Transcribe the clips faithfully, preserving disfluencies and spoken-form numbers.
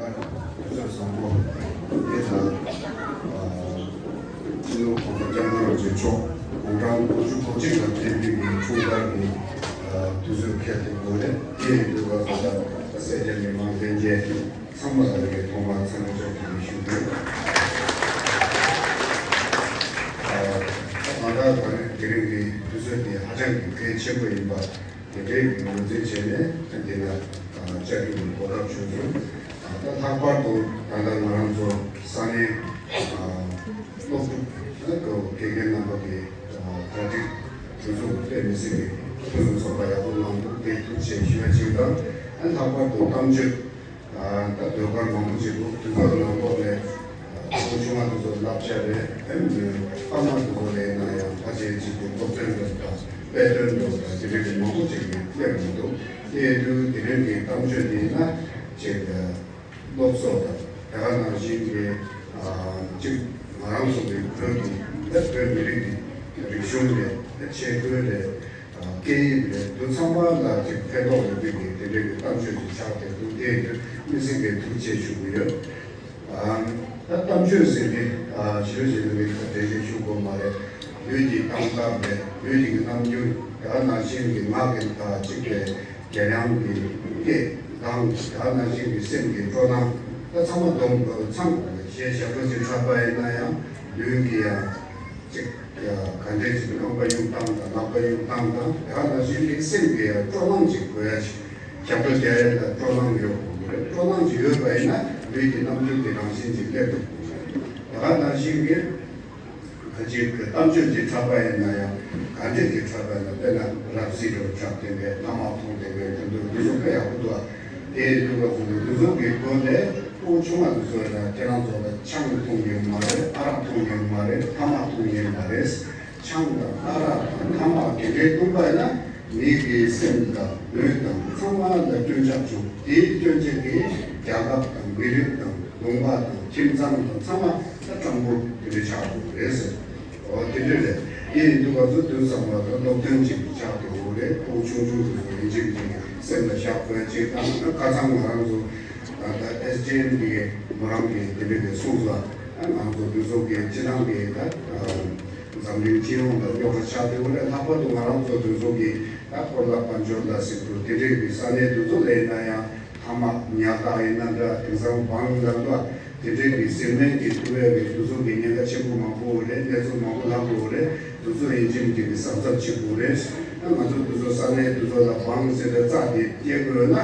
ཚོད་བཟང་པོ། དེ་དང་། སྤྱི་ནོར་༸གོང་ས་༸སྐྱབས་མགོན་རིན་པོ་ཆེ་མཆོག་དགུང་གྲངས་དགུ་བཅུ་གོ་གཅིག་ལ་ཕེབས་པའི་གི་འཁྲུངས་སྐར་གྱི་དུས་ཚོད་འཁེལ་ཐུབ་དགོས་རེད། དེ་ཡིན་དུས་ང་ཚོ་ད་སེར་སྐྱ་མི་མང་ལྷན་རྒྱས་ཚང་མ་ལ་ངས་ཐོག་མར་འཚམས་འདྲི་བཀྲ་ཤིས་བདེ་ལེགས་ཞུ་གི་ཡོད། ད་ང་ད་ད་རེས་དེ་རིང་གི་དུས་ཚོད་དེ་ཧ་ཅང་གི་གལ་ཆེན་པོ་ཡིན་པ། དེ་འདྲའི་ངོས་འཛིན་བྱས་ནས་འདི་ལ་བཅར་རྒྱུ་གི་གོ་སྐབས་བྱུང་སོང་། ད་ལྷག་པར་དུ་ད་ལྟ་ང་རང་ཚོ་ས་གནས་སློབ་ཕྲུག་དགེ་རྒན་རྣམ་པ་གི་གྲ་སྒྲིག་དེ་ཚོ་དཔེ་མི་སྲིད་པའི་ཕུན་སུམ་ཚོགས་པ་ཡག་པོ་གནང་འདུག་དེ་ཐུགས་རྗེ་ཆེ་ཞུ་བ་གཅིག་དང་། ལྷག་པར་དུ་གཏམ་བརྗོད། ད་ཟློས་གར་མང་པོ་ཅིག་འདུག་དུས་ཚོད་ནང་ལོགས་ནས་ཕྲུ་གུ་ཆུང་བ་དེ་ཚོ་བསླབ་བྱ་རེད། ཕ་མ་དེ་ཚོ་ལ་ཡིན་ན་ཡང་ཕལ་ཆེར་ཅིག་གི་སློབ་སྟོན་འདྲ་དང་དཔེ་སྟོན་འདྲ་དང་དེ་འདྲ་གི་མང་པོ་ཅིག་གིས་སླེབས་མི་འདུག་དེ་ཡིན་དུས་དེ་རིང་གི་གཏམ་བརྗོད་འདི་ཡིན་ན་ཅིག་སློབ་གསོ་དང་དེ་ག་ནང་བཞིན་གྱི་ཅིག་ང་རང་ཚོ་གི་བོད་ཀྱི་བོད་མི་རིགས་ཀྱི་རིག་གཞུང་རེད། ཆས་གོས་རེད། སྐད་ཡིག་རེད། དེ་ཚང་མ་ལ་ཅིག་ཕན་ཐོགས་ཡོད་པའི་གི་དེ་འདྲའི་གི་གཏམ་བརྗོད་ཅིག་ཆགས་བསྡད་འདུག་དེ་ཡིན་དུས་དམིགས་བསལ་གྱི་ཐུགས་རྗེ་ཆེ་ཞུ་གི་ཡོད། ད་གཏམ་བརྗོད་ཟེར་དེ་ཞུ་བཞིན་པའི་གི་འགྲེལ་བཤད་ཞུ་དགོས་མ་རེད། ལུས་ཀྱི་གཏམ་དག་རེད། ལུས་ཀྱི་རྣམ་འགྱུར་དེ་ག་ནང་བཞིན་གྱི་ངག་གི་ད་ཅིག་གི་རྒྱལ་ཡང་གི་སྐད་གདངས་དེ་ག་ནང་བཞིན་གྱི་སེམས་ཀྱི་སྤྲོ་སྣང་ད་ཚང་མ་བསྡོམས་དགོས། ཚང་དགོས་གཞས་ཞབས་བྲོ་ཅིག་འཁྲབ་པ་ཡིན་ན་ཡང་ལུས་ཀྱི་ཡང་། ཅིག་ག་འདྲས་ཅིག་རྐང་པ་གཡུག་སྟངས་དང་ལག་པ་གཡུག་སྟངས་དང་དེ་ག་ནང་བཞིན་གྱི་སེམས་ཀྱི་སྤྲོ་སྣང་ཅིག་དགོས་ཡ་ཞིག་ཞབས་བྲོ་རྒྱག་ཡ་ལ་སྤྲོ་སྣང་ཡོད་དགོས་ཀྱི་རེད། སྤྲོ་སྣང་ཅིག་ཡོད་པ་ཡིན་ན་ལུས་ཀྱི་རྣམ་འགྱུར་དེ་རང་བཞིན་གྱིས་སླེབས་ཐུབ་དགོས་ཀྱི་རེད། དེ་ག་ནང་བཞིན་གྱི་ག་ཅིག་གི་གཏམ་བརྗོད་ཅིག་འཁྲབ་པ་ཡིན་ན་ཡང་ག་འདྲས་ཅིག་འཁྲབ་པ་ཡིན་ན། དཔེར་ན་རབ་གསལ་རབ་འཁྲབ་དེ་འདྲས་ཐ་མག་འཐུང་དེ་འདྲས་དེ་འདྲས་འདི་ཚོ་དཔེ་ཡག་པོ་འདུག་དེ་འདུག་པ་ཚོ་འདི་ཚོ་གི་སྒོ་ནས་ཕྲུ་གུ་ཆུང་བ་འདི་ཚོ་ཡིན་ན་ཁྱེད་རང་ཚོ་ལ་ཆང་འཐུང་ཉན་མ་རེད། ཨ་རག་འཐུང་ཉན་མ་རེད། ཐ་མག་འཐུང་ཉན་མ་རེད། ཆང་དང་ཨ་རག་དང་ཐ་མག་དེ་འདྲའི་བཏུང་པ་ཡིན་ན་མི་གི་སེམས་དང་ལུས་དང་ཚང་མ་ལ་སྐྱོན་ཆག་བྱུང་། དེའི་སྐྱོན་ཆ་གིས་རྒྱལ་ཁབ་དང་མི་རིགས་དང་ལུང་པ་དང་ཁྱིམ་ཚང་དང་ཚང་མ་ད་སྤྲང་པོ་དེ་འདྲ་ཆགས་འགྲོ་གི་རེད་ཟེར། འོ་དེ་འདྲ་རེད། དེ་ཡིན་དུས་ང་ཚོ་དུས་བཟང་བ་དང་སློབ་སྟོན་ཅིག་ཆགས་ཀྱི་ཡོད་རེད། ཕྲུ་གུ་ཆུང་ཆུང་དེ་ཚོ་ཡིན་གཅིག་མིན་གཅིག་སེམས་ལ་བཞག་དགོས་ཅིག་དང་། ད་ཁ་སང་ང་རང་ཚོ་ད་ལྟ་ཨེ་སི་ཌི་ཨེན་གི་མོ་རང་གི་དེ་འདྲ་གི་གསུངས་སོང་། ང་ཚོ་དུས་ཚོད་ཀྱི་སྤྱི་བཏང་གི་ད་འཛམ་གླིང་སྤྱི་ཡོངས་ལ་རྙོག་དྲ་ཆགས་བསྡད་ཡོད་རེད། ལྷག་པར་དུ་ང་རང་ཚོ་དུས་ཚོད་ཀྱི་ད་ཀོ་ལ་དཔལ་འབྱོར་ལ་ཟེར་དུས་དེ་འདྲའི་གི་ས་གནས་དུས་ཚོད་ལ་ཡིན་ན་ཡང་། ཐ་མག་ཉར་ཐག་ཡིན་ན་འདྲ། དེང་སང་བང་ལ་འདྲ། དེ་འདྲའི་གི་ཟེར་མིན་གྱི་ཐུ་བའི་གི་དུས་ཚོད་ཀྱི་ཉེན་ཁ་ཆེན་པོ་མང་པོ་རེད། གནས་ཚུལ་མང་པོ་ལྷག་དགོས་རེད། དུས་ཚོད་ཡིན་གཅིག་མིན་གཅིག་གི་གཟབ་གཟབ་བྱེད་དགོས་རེད། ད་ང་ཚོ་དུས་ཚོད་ས་གནས་དུས་ཚོད་ལ་བང་ཟེར་བའི་རྩ་དེ་སྐྱེལ་དགོས་ན་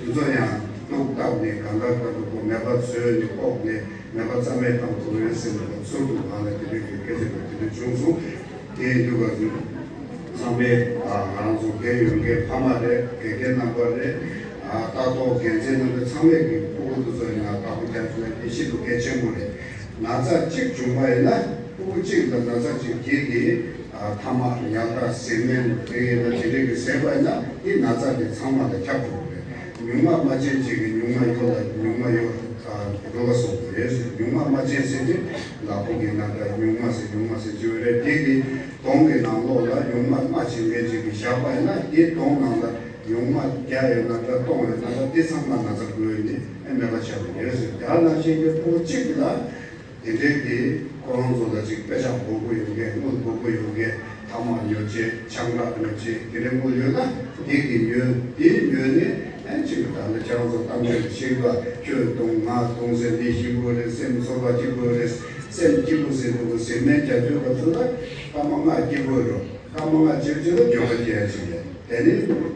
དུས་ཚོད་ཡང་ལུག་བཏབ་ནས་གང་ལྟར་གང་ལྟར་ཁོ་མེད་པ་བཟོས་ནས་ལྐོག་ནས་མེད་པ་རྩ་མེད་བཏང་དགོས་རེད་ཟེར་ནས་ཚུར་དུ་བང་ལ་དེ་འདྲའི་གི་སྐད་ཆ་དེ་འདྲ་བྱུང་སོང་། དེ་ཡིན་དུས་ང་ཚོ་ཚང་མས་ང་རང་ཚོ་རྒན་ཡོལ་རྒན་ཕ་མ་རེད། དགེ་རྒན་རྣམ་པ་རེད། ལྟ་རྟོག་འགན་འཛིན་རྣམ་པ་ཚང་མས་ཀྱི་ཕྲུ་གུ་དེ་ཚོ་ཡིན་ན་བདག་པོ་རྒྱག་ཐུབ་ན་དེ་ཤིན་ཏུ་གལ་ཆེན་པོ་རེད། ན་ཚ་གཅིག་བྱུང་བ་ཡིན་ན་ཕྲུ་གུ་གཅིག་ལ་ན་ཚ་གཅིག་འགྱེད་དེ་ཐ་མག་ཉར་ཐག་ཟེར་མིན་དེ་ཡིན་ན་དེ་འདྲས་ཀྱི་ཟས་པ་ཡིན་ན་དེ་ན་ཚ་དེ་ཚང་མ་ལ་ཁྱབ་འགྲོ་གི་རེད། ཉུང་མ་མ་བྱན་ཅིག་གིས་ཉུང་མ་ཡོ་ལ་ཉུང་མ་ཡོ་འགྲོ་བ་སོགས་རེད། ཉུང་མ་མ་བྱན་ཟེར་དེ་ལག་པ་གི་ན་ཚ་ཉུང་མ་ཟེར་ཉུང་མ་ཟེར་གྱི་ཡོད་རེད། དེ་གི་དོང་གི་ནང་ལོགས་ལ་ཉུང་མ་མ་བྱིན་མཁན་ཅིག་གིས་བཞག་པ་ཡིན་ན་དེའི་དོང་ནང་ལ་ཉུང་མ་བརྒྱ་ཡོད་ན་འདྲ་སྟོང་ཡོད་ན་འདྲ་དེ་ཚང་མ་ན་ཚ་འགོས་ནས་ཨེ་མེད་པ་ཆགས་ཀྱི་རེད་ཟེར། དེ་ནང་བཞིན་གྱི་ཕྲུ་གུ་གཅིག་ལ་དེ་འདྲའི་གི་ཁོ་རང་ཚོ་ལ་ཅིག་དཔེ་ཆ་དགོས་མཁོ་ཡོད་མཁན་དངུལ་དགོས་མཁོ་ཡོད་མཁན་ཐ་མག་ཉོ་ཆེད་ཆང་རག་ཉོ་ཆེད་དེ་འདྲའི་དངུལ་ཡོད་ན་དེ་གི་ཉོས་དེ་ཉོས་ནས་ཨེ་ཅིག་ད་ལྟ་ཁྱེད་རང་ཚོ་གཏམ་བརྗོད་ཤིང་ཀ་ཁྱོད་གཏོང་ང་གཏོང་ཟེར་ནས་ཤི་དགོས་རེད། སེམས་ཚོར་བ་སྐྱིད་དགོས་རེད། སེམས་སྐྱིད་པོ་ཟེར་དུས་ཟེར་མེད་རྒྱ་མཚོའི་སྐབས་སུ་ལ་སྐར་མ་ལྔ་སྐྱིད་པོ་རོ། སྐར་མ་ལྔ་སྐྱིད་སྐྱིད་ལ་འགྱོད་པ་སྐྱེ་ཡ་ཅིག་རེད། དེ་ནི་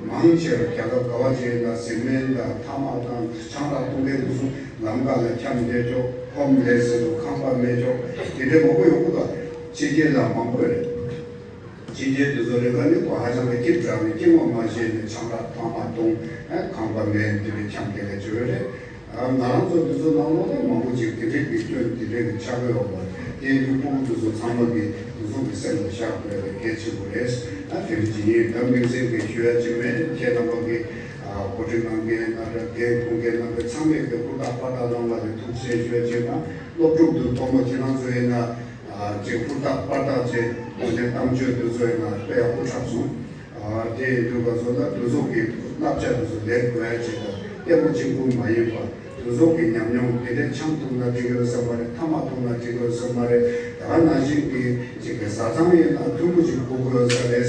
མང་ཆེ་བ་རྒྱལ་ཁབ་ག་བ་ཅིག་ཡིན་ན་ཟེར་མེད་དང་ཐ་མག་དང་ཆང་རག་གཏོང་མཁན་དེ་ཚོ་ལམ་ཁ་ལ་འཁྱམས་བསྡད་ཆོག་ཧོམ་ལེས་ཟེར་དུས་ཁང་པ་མེད་ཆོག་དེ་འདྲའི་མང་པོ་ཡོང་གི་འདུག་ཕྱི་རྒྱལ་ལ་མང་པོ་རེད། ཕྱི་རྒྱལ་དེ་ཚོ་རེ་འགའ་ནི་ཁོ་ཧ་ཅང་གི་སྐྱིད་དྲགས་ནས་སྐྱིད་ངོ་མ་ཤེས་ནས་ཆང་རག་ཐ་མག་འཐུང་ཁང་པ་མེད་དེ་འདྲའི་འཁྱམས་བསྡད་ལ་བྱོས་རེད། ང་རང་ཚོ་འདི་ཚོ་ནང་ལོགས་ནས་མང་པོ་ཅིག་དེ་འདྲའི་གི་སྐྱོན་དེ་འདྲའི་གི་ཆགས་ཡོད་པ་དེ་ཡུལ་ཕྲུ་གུ་འདི་ཚོ་ཚང་མ་གི་འདི་ཚོ་གི་སེམས་ལ་བཞག་དགོས་པའི་གལ་ཆེན་པོ་རེད། ཨ་དེ་རིང་ཇི་ཡིན་ད་དམིགས་བསལ་གི་ཞུ་ཡ་ཅིག་མེད། ཁྱེད་རྣམ་པ་གི་གོ་སྒྲིག་གནང་མཁན་རྣམ་པ་རྒན་ཁུངས་མཁན་རྣམ་པ་ཚང་མས་གི་ཧུར་ཐག་པར་ཐག་གནང་བ་ལ་ཐུགས་རྗེ་ཆེ་ཞུ་ཡ་ཅིག་དང་། སློབ་ཕྲུག་འདི་ཐོག་མ་ཁྱེད་རང་ཚོ་ཡིན་ན་ཅིག་ཧུར་ཐག་པར་ཐག་བྱས་ངོས་ནས་གཏམ་བརྗོད་འདི་ཚོ་ཡིན་ན་དཔེ་ཡག་པོ་འཁྲབ་སོང་། དེ་ཡིན་དུས་ང་ཚོ་ལ་འདུ་ཚོགས་ཀྱི་བསླབ་བྱ་འདི་ཚོ་ལེན་དགོས་ཡ་ཅིག་དང་ལྟད་མོ་གཅིག་པུ་མ་ཡིན་པ་ དེ་ཚོ་གི་ཉམས་མྱོང་དེ་འདྲའི་འཆང་ཐུབ་ན་འགྲིག་ཡོད་ས་མ་རེད། ཐ་མག་འཐུང་ན་འགྲིག་ཡོད་ས་མ་རེད། ད་ག་ནང་བཞིན་གྱི་ཅིག་གི་བཟའ་ཚང་ཡིན་ན་མཐུན་པོ་ཅིག་དགོས་ཀྱི་ཡོད་ས་རེད།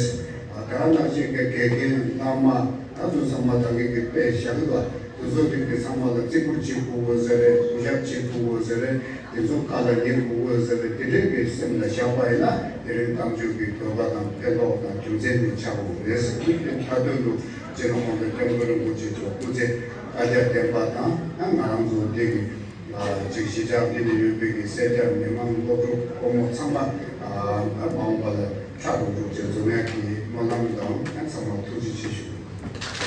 ད་ག་ནང་བཞིན་གྱི་དགེ་རྒན་བླ་མ་ད་དུང་ཚང་མ་ད་གི་གི་དཔེ་བཞག་གི་འདུག་དེ་ཚོ་གི་གི་ཚང་མ་ལ་བརྩི་བཀུར་བྱེད་དགོས་ཀྱི་ཡོད་ས་རེད། གུས་ཞབས་བྱེད་དགོས་ཀྱི་ཡོད་ས་རེད། དེ་ཚོ་བཀའ་ལ་ཉན་དགོས་ཀྱི་ཡོད་ས་རེད། དེ་འདྲའི་གི་སེམས་ལ་བཞག་པ་ཡིན་ན་དེ་རིང་གཏམ་རྒྱུད་ཀྱི་དགོས་པ་དང་ཕན་ཐོགས་དང་རྒྱུ་མཚན་དེ་ཆགས་དགོས་རེད་ཟེར་གྱི་དེ་མཐའ་དོན་དུ་སྤྱི་ནོར་༸གོང་ས་༸སྐྱབས་མགོན་རིན་པོ་ཆེ་མཆོག་སྐུ་ཚེ་བསྐལ་བརྒྱར་བརྟན་པ་དང་། ང་རང་ཚོ་འདི་གི་ཅིག་གཞིས་ཆགས་འདི་ནས་ཡོད་པའི་གི་སེར་སྐྱ་མི་མང་སློབ་ཕྲུག་ཕོ་མོ་ཚང་མ་མ་འོངས་པ་ལ་ཕྲག་དོག་འགྲོ་བྱེད་འཛོམས་ཡག་གི་སྨོན་ལམ་དང་ཚང་མ་ཐུགས་རྗེ་ཆེ་ཞུ།